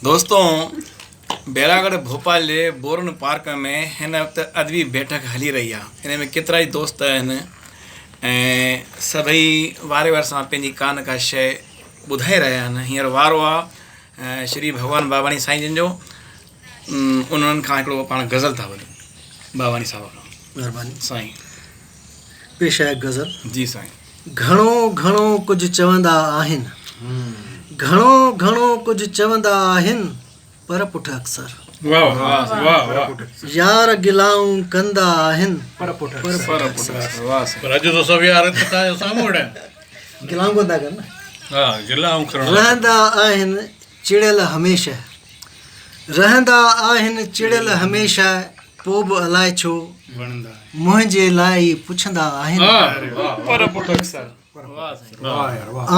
دوستو بيراڳڙهه ڀوپال جي borne park ۾ هن وقت ادبي بيٺڪ هلي رهي آهي ان ۾ ڪيترا ئي دوست آهن ۽ سڀئي واري واري سان پنهنجي ڪا نه ڪا شيء ٻڌائي رهيا آهن هينئر وارو آهي شري ڀڳوان باباڻي سائين جن جو انهن کان هڪڙو پاڻ غزل ٿا ٻڌون باباڻي صاحب کان مهرباني سائين پيش آهي غزل جي سائين گهڻو گهڻو ڪجهه چوندا آهن گهڻو گهڻو ڪجهه چوندا آهن پر پٺ اڪثر واھ واھ واھ واھ يار گلائون ڪندا آهن پر پٺ اڪثر واھ سائين پر اڄ ته سڀ يار ته توهان جي سامهون ويٺا آهن گلائون ڪندا ڪن نه ها گلائون ڪرڻ رهندا آهن چڙيل هميشه رهندا آهن چڙيل هميشه پو به الائي ڇو منهنجي لاء ئي پڇندا آهن.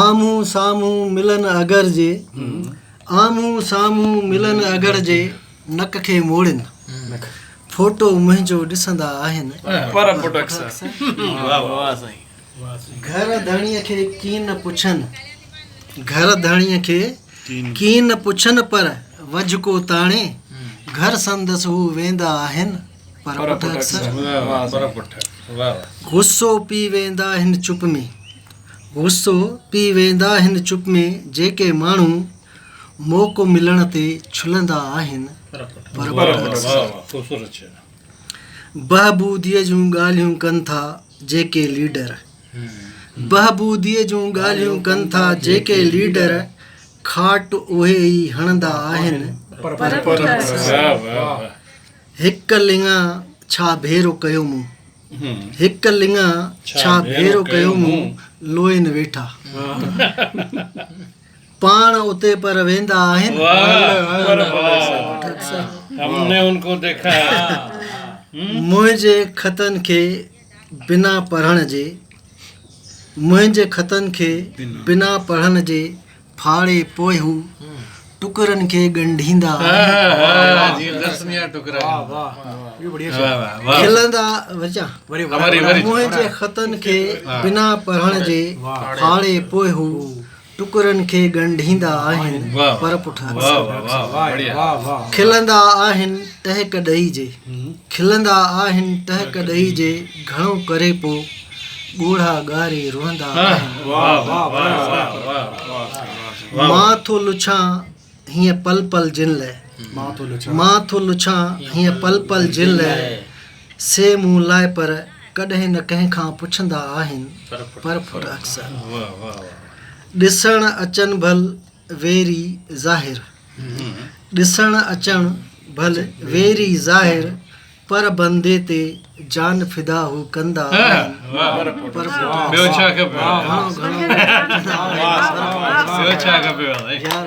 آمهون سامهون ملن اگر جي آمهون سامهون ملن اگر جي نڪ کي موڙين ڦوٽو منهنجو ڏسندا آهن. گهر ڌڻيء کي ڪين پڇن گهر ڌڻيء کي ڪين پڇن پر وجهه ڪو تاڻي گهر سندس هو ويندا آهن پر پٺ اڪثر غصو پي ويندا آهن چپ ۾ غصو پي ويندا آهن چپ ۾ جيڪي ماڻهو موقعو ملڻ تي ڇلندا آهن پر پٺ اڪثر بهبوديء جون ڳالهيون ڪن ٿا جيڪي ليڊر بهبوديء جون ڳالهيون ڪن ٿا جيڪي ليڊر کاٽ اهي ئي هڻندا آهن پر هڪ لڱا ڇا ڀيرو ڪيو مون هڪ لڱا ڇا ڀيرو ڪيو مون لوئين ويٺا پاڻ اتي پر ويندا آهن. منهنجي خطن کي بنا پڙهڻ جي منهنجي خطن کي بنا پڙهڻ جي ڦاڙي پوء هو ٽڪرن کي ڳنڍيندا آهن. کلندا منهنجي خطن کي بنا پڙهڻ جي ڦاڙي پوء هو ٽڪرن کي ڳنڍيندا آهن پر پٺ اڪثر کلندا آهن ٽهڪ ڏئي جي کلندا آهن ٽهڪ ڏئي جي گهڻو ڪري پو ڳوڙها ڳاري روئندا آهن مان ٿو لڇان هيئن پل پل جن لئه مان ٿو لڇان هيئن پل پل جن لئه سي مون لاء پر ڪڏهن نه ڪنهن کان پڇندا آهن پر ڦٽ اڪثر ڏسڻ اچن ڀل ويري ظاهر ڏسڻ اچڻ ڀل ويري ظاهر پر بندي تي جان فدا هو ڪندا آهن پر ٻيو ڇا کپي گهڻو گهڻو ٻيو ڇا کپي يار.